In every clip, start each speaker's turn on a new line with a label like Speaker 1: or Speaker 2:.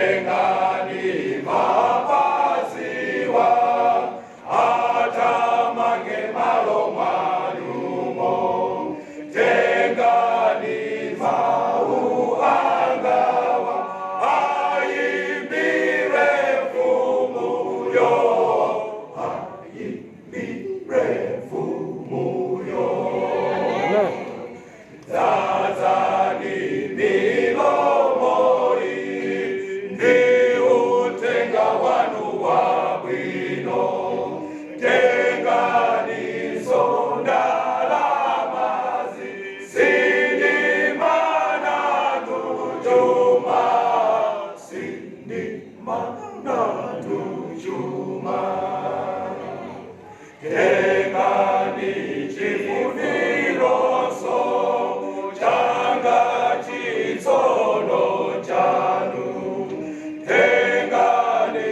Speaker 1: Tengani mapaziwa atamange malo mwanumo. Tengani mau angawa ayimbire mfumuyo, ayimbire mfumuyo. Dzazani milomo ndi utenga wanu wabwino. Tengani ndalamazi, sindimana chuma, sindimana chuma. Tengani chifunironso changa chitsono chanu. Tengani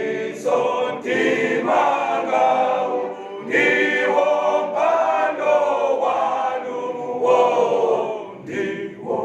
Speaker 1: mtima wangawu ndiwo mpando wanu wo, ndiwo.